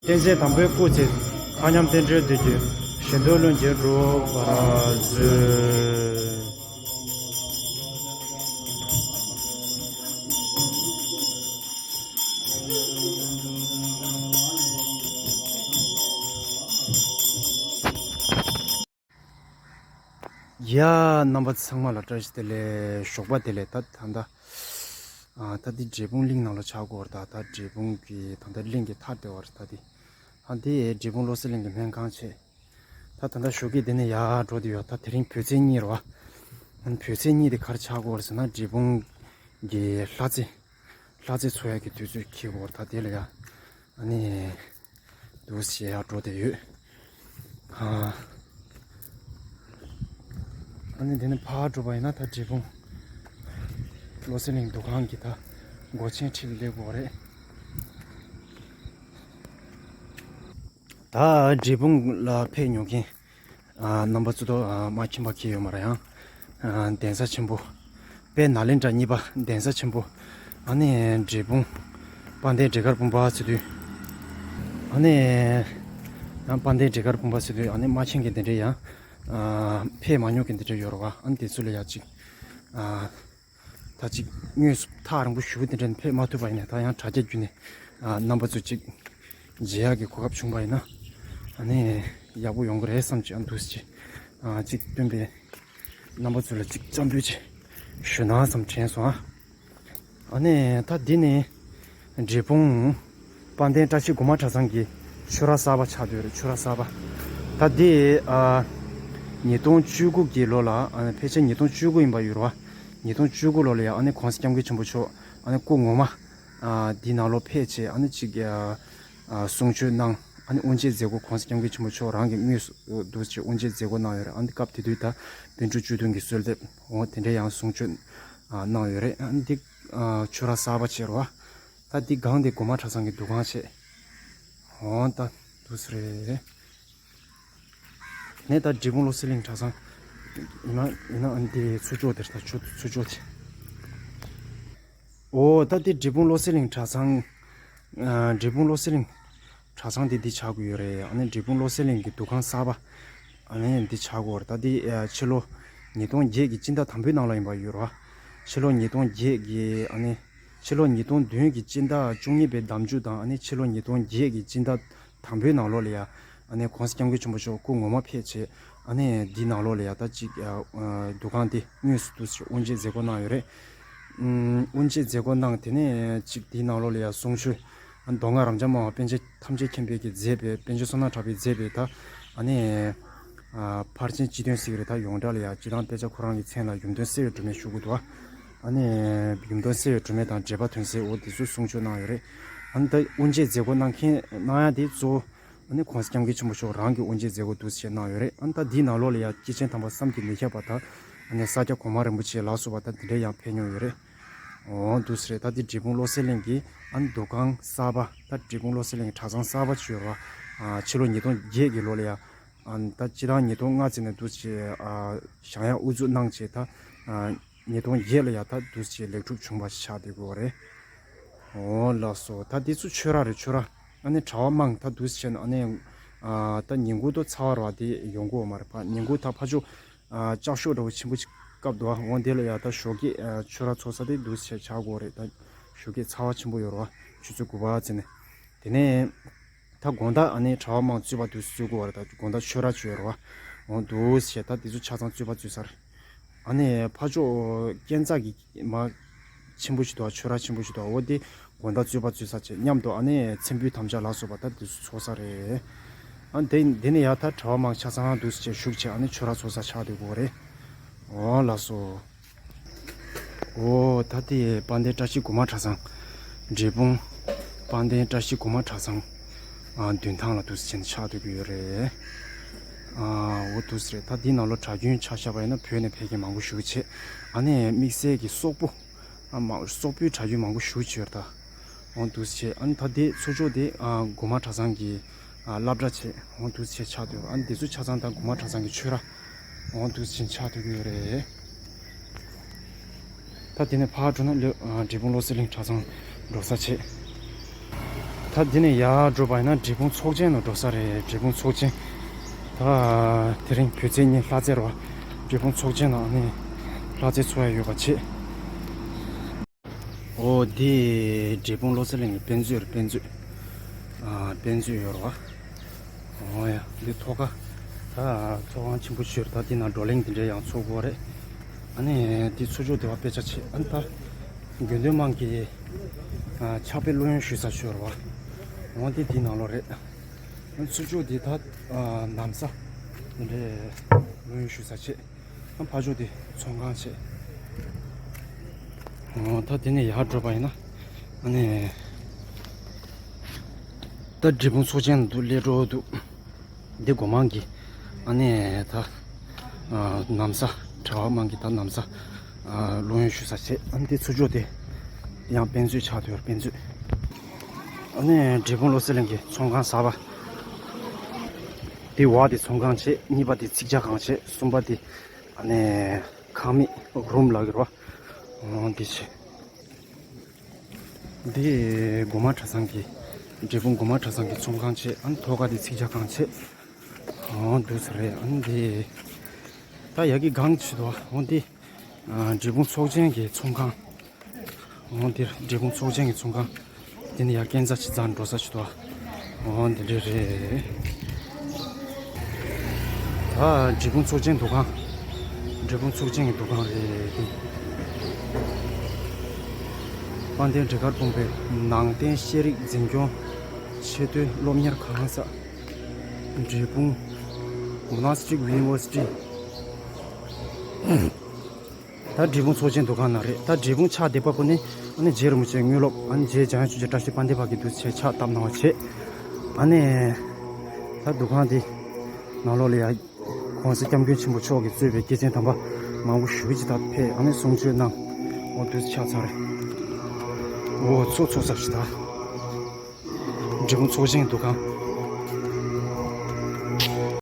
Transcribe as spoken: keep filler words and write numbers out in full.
བསྟན་འཛིན་དམ་པའི་སྐུ་ཚེ། མཁའ་མཉམ་རྟེན་འབྲེལ་འདོད་ཀྱི། བཞེད་དོན་ལྷུན་གྱིས་འགྲུབ་པར་མཛོད། ཡ། རྣམ་པ་ཚང་མ་ལ་བཀྲ་ཤིས་བདེ་ལེགས། ཞོགས་པ་བདེ་ལེགས། ད་ད་ལྟ་ཨ་ད་འདི་འབྲས་སྤུངས་གླིང་ནང་ལ་ཆགས་ཀྱི་ཡོད་རེད། ད་ད་འབྲས་སྤུངས་ཀྱི་ད་ལྟ་གླིང་གི་མཐའ་སྡེ་བར་ད་འདི་ཨ་འདི་འབྲས་སྤུངས་བློ་གསལ་གླིང་གི་སྨན་ཁང་བྱས། ད་ད་ལྟ་ཞོགས་ཀས་འདི་ནས་ཡར་འགྲོ་དུས་ཡོད། ད་དེ་རིང་བོད་ཚེས་གཉིས་རེད་བ། བོད་ཚེས་གཉིས་དེ་ག་རེ་ཆགས་ཀྱི་ཡོད་རེད་ཟེར་ན། འབྲས་སྤུངས་ཀྱི་ལྷ་རྩེ། ལྷ་རྩེ་འཚོགས་ཡག་གི་དུས་ཚོད་འཁེལ་ཡོད་རེད། ད་དེ་ལ་ཡ་ཨ་ནི་འདུག་སེ་ཡར་འགྲོ་བསྡད་ཡོད། ཨ་ཨ་ནི་དེ་ནས་ཕར་འགྲོ་བ་ཡིན་ན་ད་འབྲས་སྤུངས་བློ་གསལ་གླིང་འདུ་ཁང་གི་ད་སྒོ་ཆེན་འཁྲིས་ལ་སླེབས་ཡོད་རེད། ད་འབྲས་སྤུངས་ལ་ཕེབས་མྱོང་མཁན་ཨ་རྣམ་པ་ཚོ་ད་ཨ་མ་མཁྱེན་པ་ཁྱེད་ཡོད་མ་རེད། ཡང་ཨ་གདན་ས་ཆེན་པོ། དཔལ་ནཱ་ལེནྡྲ་གཉིས་པ་གདན་ས་ཆེན་པོ། ཨ་ནི་འབྲས་སྤུངས་དཔལ་ལྡན་འབྲས་དཀར་སྤུངས་པ་ཟེར་དུས། ཨ་ནི་ཡང་དཔལ་ལྡན་འབྲས་དཀར་སྤུངས་པ་ཟེར་དུས་ཨ་ནི་མ་མཁྱེན་མཁན་དེ་འདྲས་ཡང་ཨ་ཕེབས་མ་མྱོང་མཁན་དེ་འདྲས་ཡོད་རེད་བ། ཨ་ནི་དེ་ཚོ་ལ་ཡ་གཅིག་ཨ་ད་ཅིག་དངོས་སུ་ཐག་རིང་པོ་ཞེ་པོ་དེ་འདྲ་ནས་ཕེབས་མ་ཐུབ་པ་ཡིན་ནའི་ད་ཡང་དྲ་རྒྱ་བརྒྱུད་ནས་ཨ་རྣམ་པ་ཚོ་ཅིག་མཇལ་ཡག་གི་གོ་སྐབས་བྱུང་བ་ཡིན་ན་ཨ་ནི་ཡག་པོ་ཡོང་གི་རེད་བསམ་གྱི། ཨ་འདུག་སེ་ཅིག་ཨ་ཅིག་སྟོན་པའི་རྣམ་པ་ཚོ་ལ་ཅིག་འཚམས་འདྲི་ཅིག་ཞུ་ན་བསམ་དྲན་སོང་ཨ། ཨ་ནི་ད་འདི་ནི་འབྲས་སྤུངས་དཔལ་ལྡན་བཀྲ་ཤིས་སྒོ་མང་གྲྭ་ཚང་གི་ཆོས་ར་གསར་པ་ཆགས་བསྡད་ཡོད་རེད། ཆོས་ར་གསར་པ། ད་འདི་ཨ་ཉིས་སྟོང་བཅུ་དགུ་གི་ལོ་ལ་ཨ་ནི་ཕལ་ཆེར་ཉིས་སྟོང་བཅུ་དགུ་ཡིན་པ་ཡོད་རེད་བ། ཉིས་སྟོང་བཅུ་དགུ་ལོ་ལ་ཡ་ཨ་ནི་གོང་ས་སྐྱབས་མགོན་ཆེན་པོ་མཆོག་ཨ་ནི་སྐུ་ངོ་མ་ཨ་འདི་ནང་ལོགས་ཕེབས་བྱས་ཨ་ནི་ཅིག་ཨ་ཨ་གསུང་ཆོས་གནང་། ཨ་ནི་དབུ་འབྱེད་མཛད་སྒོ་གོང་ས་སྐྱབས་མགོན་ཆེན་པོ་མཆོག་རང་གིས་དངོས་སུ་འདུག་སེ་དབུ་འབྱེད་མཛད་སྒོ་གནང་ཡོད་རེད། ཨ་ནི་སྐབས་དེ་དུས་ད་པཎ་གྲུབ་བཅུ་བདུན་གྱི་གསོལ་འདེབས་འོ་དེ་འདྲའི་ཡང་གསུང་ཆོས་ཨ་གནང་ཡོད་རེད། ཨ་ནི་འདི་ཨ་ཆོས་ར་གསར་པ་བྱས་རེད་བ། ད་འདི་སྒང་དེ་སྒོ་མང་གྲྭ་ཚང་གི་འདུ་ཁང་བྱས། འོ་ད་འདུག་སེ་རེད། དེ་ནས་ད་འབྲས་སྤུངས་བློ་གསལ་གླིང་གྲྭ་ཚང་ཡིན་ན་ཡིན་ན་ཨ་ནི་དེ་ཚུར་ཕྱོགས་དེར་ད་ཚུར་ཕྱོགས་དེ། འོ་ད་དེ་འབྲས་སྤུངས་བློ་གསལ་གླིང་གྲྭ་ཚང་། ཨ་འབྲས་སྤུངས་བློ་གསལ་གླིང་གྲྭ་ཚང་དེ་འདི་ཆགས་ཀྱི་ཡོད་རེད། ཨ་ནི་འབྲས་སྤུངས་བློ་གསལ་གླིང་གི་འདུ་ཁང་གསར་པ་ཨ་ནི་འདི་ཆགས་ཀྱི་ཡོད་རེད། ད་དེ་ཨ་ཕྱི་ལོ་ཉིས་སྟོང་བརྒྱད་ཀྱི་སྤྱི་ཟླ་དང་པོའི་ནང་ལ་ཡིན་པ་ཡོད་རེད་བ། ཕྱི་ལོ་ཉིས་སྟོང་བརྒྱད་ཀྱི་ཨ་ནི་ཕྱི་ལོ་ཉིས་སྟོང་བདུན་གྱི་སྤྱི་ཟླ་བཅུ་གཉིས་པའི་ཟླ་མཇུག་དང་ཨ་ནི་ཕྱི་ལོ་ཉིས་སྟོང་བརྒྱད་ཀྱི་སྤྱི་ཟླ་དང་པོའི་ནང་ལོགས་ལ་ཡ་ཨ་ནི་གོང་ས་སྐྱབས་མགོན་ཆེན་པོ་མཆོག་སྐུ་ངོ་མ་ཕེབས་བྱས་ཨ་ནི་འདི་ནང་ལོགས་ལ་ཡ་ད་ཅིག་ཨ་འདུ་ཁང་འདི་དངོས་སུ་འདུག་སེ་དབུ་འབྱེད་མཛད་སྒོ་གནང་ཡོད་རེད། ཨུམ། དབུ་འབྱེད་མཛད་སྒོ་གནང་། དེ་ནས་ཅིག་དེའི་ནང་ལོགས་ལ་ཡང་གསུང་ཆོས། ཨ་མདོ་སྔགས་རབ་འབྱམས་སྨྲ་བ་པཎ་ཆེན་ཐམས་ཅད་མཁྱེན་པས་ཀྱིས་མཛད་པའི། པཎ་ཆེན་བསོད་ནམས་གྲགས་པས་མཛད་པའི་ད་ཨ་ནི་ཨ་ཕར་ཕྱིན་སྤྱི་དོན་ཟེར་གྱི་རེད། ད་ཡོངས་གྲགས་ལ་ཡང་སྤྱིར་བཏང་དཔེ་ཆ་ཁོ་རང་གི་མཚན་ལ་ཡུམ་སྟོན་བསེ་བའི་སྒྲོན་མེ་ཞུ་གི་འདུག་ཨ་ནི་ཡུམ་སྟོན་བསེ་བའི་སྒྲོན་མེ་དང་འབྲེལ་པ་དོན་གསལ་འོ་དེ་ཚོ་གསུང་ཆོས་གནང་ཡོད་རེད། ཨ་ནི་ད་དབུ་འབྱེད་མཛད་སྒོ་གནང་མཁན་གནང་ཡ་དེ་གཙོ་བོ། ཨ་ནི་གོང་ས་སྐྱབས་མགོན་ཆེན་པོ་མཆོག་རང་གི་དབུ་འབྱེད་མཛད་སྒོ་འདུག་སེ་གནང་ཡོད་རེད། ཨ་ནི་ད་འདིའི་ནང་ལོགས་ལ་ཡ་སྐྱེས་ཆེན་དམ་པ་བསམ་གྱིས་མི་ཁྱབ་པ་དང་། ཨ་ནི་ས་སྐྱ་གོང་མ་རིན་པོ་ཆེ་ལ་སོགས་པ་ད་འདི་འདྲ་ཡང་ཕེབས་མྱོང་ཡོད་རེད། འོ་འདུག་སེ་རེད། ད་འདི་འབྲས་སྤུངས་བློ་གསལ་གླིང་གི་ཨ་ནི་འདུ་ཁང་གསར་པ། ད་འབྲས་སྤུངས་བློ་གསལ་གླིང་གི་གྲྭ་ཚང་གསར་པ་ཅིག་ཡོད་རེད་བ། ཨ་ཕྱི་ལོ་ཉིས་སྟོང་བརྒྱད་ཀྱི་ལོ་ལ་ཡ། ཨ་ད་སྤྱིར་བཏང་ཉིས་སྟོང་ལྔ་ཙམ་ནས་འདུག་སེ་ཨ་བཞེངས་ཡག་དབུ་འཛུགས་གནང་བྱས། ད་ཨ་ཉིས་སྟོང་བརྒྱད་ལ་ཡ་ད་འདུག་སེ་ལེགས་གྲུབ་བྱུང་བ་ཞིག་ཆགས་བསྡད་ཀྱི་ཡོད་རེད། འོ་ལགས་སོ། ད་འདི་ཚོ་ཆོས་ར་རེད། ཆོས་ར། ཨ་ནི་གྲྭ་པ་མང་ད་འདུག་སེ་བྱས་ན་ཨ་ནི་ཨ་ད་ཉིན་གུང་དུ་ཚ་བ་ར་བ་དེ་ཡོང་གི་ཡོད་མ་རེད་པ། ཉིན་གུང་ད་ཕར་ཕྱོགས་ཨ་ལྕགས་ཤོག་འདྲ་བོ་ཆེན་པོ་ཅིག་བཀབ་འདུག་ཨ། འོ་དེ་ལ་ཡ་ད་ཞོགས་ཀས་ཨ་ཆོས་ར་ཚོགས་ས་དེ་འདུག་སེ་བྱས་ཆགས་ཀྱི་ཡོད་རེད། ད་ཞོགས་ཀས་ཚ་བ་ཆེན་པོ་ཡོད་རེད་བ། ཆུ་ཚོད་དགུ་པ་ཙམ་ནས། དེ་ནས་ད་དགོང་དག་ཨ་ནི་གྲྭ་པ་མང་རྩོད་པ་འདུག་སེ་རྩོད་ཀྱི་ཡོད་རེད། ད་དགོང་དག་ཆོས་ར་ཅིག་ཡོད་རེད་བ། འོ་འདུག་སེ་བྱས་ད་དེ་ཚོ་ཆ་ཚང་རྩོད་པ་རྩོད་ས་རེད། ཨ་ནི་ཕར་ཕྱོགས་སྐས་འཛེག་གི་མ་ཆེན་པོ་ཞིག་འདུག་ཆོས་ར་ཆེན་པོ་ཞིག་འདུག་འོ་དེ་དགོང་དག་རྩོད་པ་རྩོད་ས་བྱས་མཉམ་དུ་ཨ་ནི་མཚན་ཕུད་དམ་བཅའ་ལ་སོགས་པ་ད་དེ་ཚོ་ཚོགས་ས་རེད། ཨ་ནི་དེ་དེ་ནས་ཡར་ད་གྲྭ་པ་མང་ཆ་ཚང་འདུག་སེ་བྱས་བཞུགས་བྱས་ཨ་ནི་ཆོས་ར་ཚོགས་ས་ཆགས་བསྡད་ཀྱི་ཡོད་རེད། འོ་ལགས་སོ། འོ་ད་དེ་དཔལ་ལྡན་བཀྲ་ཤིས་སྒོ་མང་གྲྭ་ཚང་། འབྲས་སྤུངས་དཔལ་ལྡན་བཀྲ་ཤིས་སྒོ་མང་གྲྭ་ཚང་ཨ་མདུན་ཐང་ལ་འདུག་སེ་བྱས་ནས་ཆགས་བསྡད་ཀྱི་ཡོད་རེད། ཨ་འོ་འདུག་སེ་རེད། ད་འདི་ནང་ལོགས་གྲྭ་རྒྱུན་ཆ་བཞག་པ་ཡིན་ན་བོད་ནས་ཕེབས་མཁན་མང་པོ་ཞེ་པོ་བྱས། ཨ་ནི་དམིགས་བསལ་གྱི་སོག་པོ། ཨ་མ་སོག་པོའི་གྲྭ་རྒྱུན་མང་པོ་ཞེ་པོ་བྱས་ཡོད་རེད་ད། འོ་འདུག་སེ་བྱས། ཨ་ནི་ད་དེ་ཚུར་ཕྱོགས་དེ་ཨ་སྒོ་མང་གྲྭ་ཚང་གི་ཨ་སློབ་གྲྭ་བྱས། འོ་འདུག་སེ་བྱས་ཆགས་བསྡད་ཡོད་རེད། ཨ་ནི་དེ་ཚོ་ཆ་ཚང་ད་སྒོ་མང་གྲྭ་ཚང་གི་ཆོས་ར། འོ་འདུག་སེ་བྱས་ཆགས་བསྡད་ཀྱི་ཡོད་རེད། ད་དེ་ནས་ཕར་འགྲོ་ན་ལོ་ཨ་འབྲས་སྤུངས་བློ་གསལ་གླིང་གྲྭ་ཚང་འགྲོ་ས་བྱས། ད་འདི་ནས་ཡར་འགྲོ་བ་ཡིན་ན་འབྲས་སྤུངས་ཚོགས་ཆེན་ནང་འགྲོ་ས་རེད། འབྲས་སྤུངས་ཚོགས་ཆེན། ད་དེ་རིང་བོད་ཚེས་གཉིས་ལྷ་རྩེ་རེད་བ། འབྲས་སྤུངས་ཚོགས་ཆེན་ནང་ནས་ལྷ་རྩེ་ཚོགས་ཡ་ཡོད་པ་བྱས། ཨོ་འདི་འབྲས་སྤུངས་བློ་གསལ་གླིང་གི་དཔེ་མཛོད་རེད། དཔེ་མཛོད། ཨ་དཔེ་མཛོད་ཡོད་རེད་བ། ཨོ་ཡ། འདི་ཐོག་ཁ། ད་ཚོགས་ཁང་ཆེན་པོ་ཞིག་ཡོད་རེད། ད་འདི་ནང་བགྲོ་གླེང་འདི་འདྲ་ཡང་ཚོགས་དགོས་རེད། ཨ་ནི་འདི་ཚུར་ཕྱོགས་དེ་བ་དཔེ་ཆ་ཆེ། ཨ་ནི་ད་དགེ་འདུན་དམངས་ཀྱི་ཨ་ཕྱག་དཔེ་སློབ་ཡོན་ཞུ་ས་ཞིག་ཡོད་རེད་བ། འོ་འདི་འདི་ནང་ལོགས་རེད། ཨ་ནི་ཚུར་ཕྱོགས་འདི་ད་ཨ་ན་བཟའ་འདི་འདྲའི་སློབ་ཡོན་ཞུ་ས་བྱས། ཨ་ཕར་ཕྱོགས་དེ་ཚོང་ཁང་བྱས། ཨོ་ད་དེ་ནས་ཡར་འགྲོ་བ་ཡིན་ན། ཨ་ནི་ད་འབྲས་སྤུངས་ཚོགས་ཆེན་འདུག་སླེབས་འགྲོ་འདུག་འདི་སྒོ་མང་གི། ཨ་ནི་ད་ཨ་ན་བཟའ། གྲྭ་པ་མང་གི་ད་ན་བཟའ་ཨ་སློབ་ཡོན་ཞུ་ས་བྱས། ཨ་ནི་འདི་ཚུར་ཕྱོགས་དེ་ཡང་དཔེ་མཛོད་ཆགས་འདུག་དཔེ་མཛོད། ཨ་ནི་འབྲས་སྤུངས་བློ་གསལ་གླིང་གི་ཚོང་ཁང་གསར་པ། དེ་བ་དེ་ཚོང་ཁང་བྱས། གཉིས་པ་དེ་ཚིག་ཇ་ཁང་བྱས། གསུམ་པ་དེ་ཨ་ནི་ཁང་མིག་རུམ་ལབ་ཀྱི་རེད་བ། འོ་འདི་བྱས། འདི་སྒོ་མང་གྲྭ་ཚང་གི། འབྲས་སྤུངས་སྒོ་མང་གྲྭ་ཚང་གི་ཚོང་ཁང་བྱས། ཨ་ནི་ཐོག་ཁ་དེ་ཚིག་ཇ་ཁང་བྱས། འོ་འདུག་ས་རེད། ཨ་ནི་འདི་ད་ཡ་གི་སྒང་ཆེ་དོ། འོ་འདི་ཨ་འབྲས་སྤུངས་ཚོགས་ཆེན་གྱི་ཚོང་ཁང་། འོ་འདིར་འབྲས་སྤུངས་ཚོགས་ཆེན་གྱི་ཚོང་ཁང་། དེ་ནས་ཡར་སྐས་འཛེག་ཅིག་འཛེགས་འགྲོ་ས་ཞིག་འདུག་འོ་འདི་འདྲ་རེད། ད་འབྲས་སྤུངས་ཚོགས་ཆེན་འདུ་ཁང་། འབྲས་སྤུངས་ཚོགས་ཆེན་གྱི་འདུ་ཁང་རེད་འདི། དཔལ་ལྡན་འབྲས་དཀར་སྤུངས་པའི་ནང་བསྟན་ཤེས་རིག་འཛིན་སྐྱོང་ཆེད་དོན་སློབ་གཉེར་ཁང་ས། འབྲས་སྤུངས་Monastic University། ད་འབྲས་སྤུངས་ཚོགས་ཆེན་འདུ་ཁང་ནང་རེད། ད་འབྲས་སྤུངས་ཕྱག་བདེ་པ་པོ་ནི་ཨ་ནི་རྗེ་རིན་པོ་ཆེའི་དངོས་སློབ། ཨ་ནི་རྗེ་འཇམ་དབྱངས་ཆོས་རྗེ་བཀྲ་ཤིས་དཔལ་ལྡན་འཕགས་པའི་འདུག་ཆེ་ཕྱག་བཏབ་གནང་བ་བྱས། ཨ་ནི་ད་འདུ་ཁང་འདི་ནང་ལོགས་ལ་ཡ་༸གོང་ས་༸སྐྱབས་མགོན་ཆེན་པོ་མཆོག་གིས་གཙོས་པའི་སྐྱེས་ཆེན་དམ་པ་མང་པོ་ཞེ་པོ་ཅིག་ད་ཕེབས། ཨ་ནི་གསུང་ཆོས་གནང་། འོ་འདུག་ཆགས་ཚར་རེད། འོ་ཚོགས་ཚོགས་ཚར་ཞིག་ད། འབྲས་སྤུངས་ཚོགས་ཆེན་འདུ་ཁང་